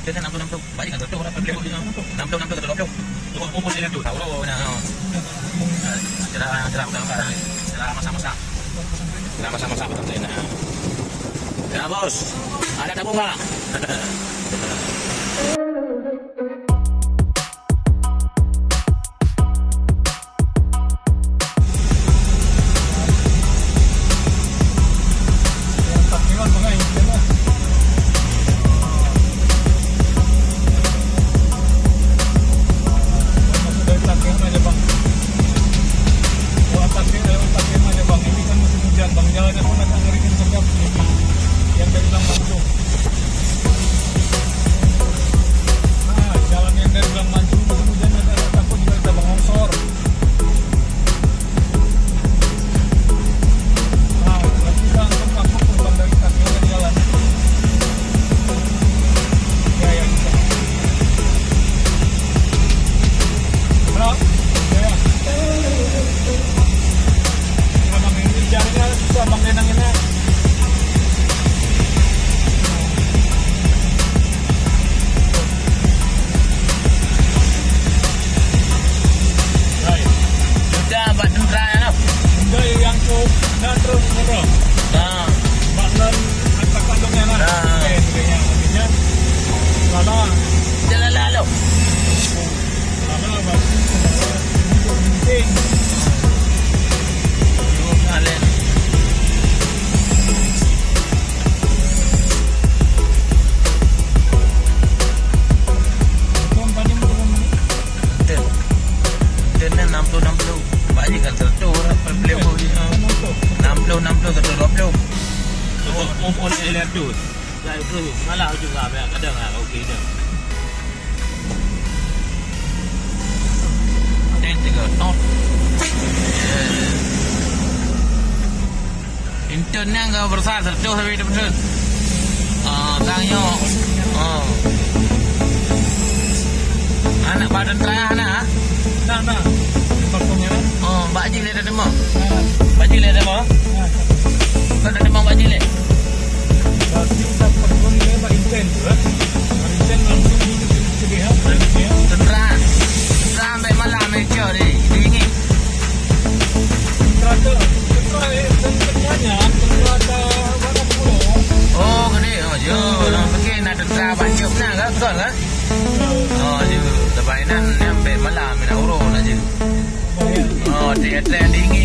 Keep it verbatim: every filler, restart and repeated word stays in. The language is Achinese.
Enam puluh, enam puluh. Banyak kan, betul, orang beli, enam puluh, enam puluh, betul, betul. Cukup kumpul sini tu. Tahu, oh, nah, oh. Cerah, cerah, cerah, cerah, cerah, masak, masak. Cerah, masak, masak, betul, nah. Ya, bos. Ada tabung nggak? Nah, jalan yang dari Blang Maju, musim hujan ada, ada takut juga kita bangongsor. Nah, tapi kita langsung takut ke Blang dari kaki jalan. Ya, ya, bisa. Halo? Ya, ya. Kalau Bang ini carinya susah, Bang, enak-enak. Sudah bak tentara nyan. Sudah yang tu, dah terus ngobrol. Dah. Bak nan angkat kandung nyan lah. Dah. Eh, sebagainya. Artinya, salah. Jalan lalu. Salah, bak. Penting. Alen. Betul, tadi betul. Enten. Enten enam puluh, enam puluh. Banyak kan seratus orang beli. Enam puluh, enam puluh, seratus dua puluh. Oh, oh, oh, eh, lihat tu. Saya terus malah juga, kadang, ah, okey dah. Enten tiga ton. Eh. Inton nyan ka beurasa seratus sabe teupeutreun. Ah, tang nyoe. Ah. Aneuk bak teuntara na? Na, na. Di bakongnya. Oh, bak jih lé teudeungoe. Na. Bak jih lé teudeungoe? Na. Kon teudeungoe bak jih lé? Berarti dapat pun dia bak inten tu, eh? Bak inten langsung di, di, di, di, ya, ya. Teuntara. Teuntara sampai malam, eh, cok, di, di ini. Oh, keuneuk. Oh, jeuet. Lam pike na teuntara ban jeuet na, kan? Kon, kan? Oh, jeuet. Lepas inan, nyan bèk malam, inan uroe na jeuet. Oh, di atas dingin.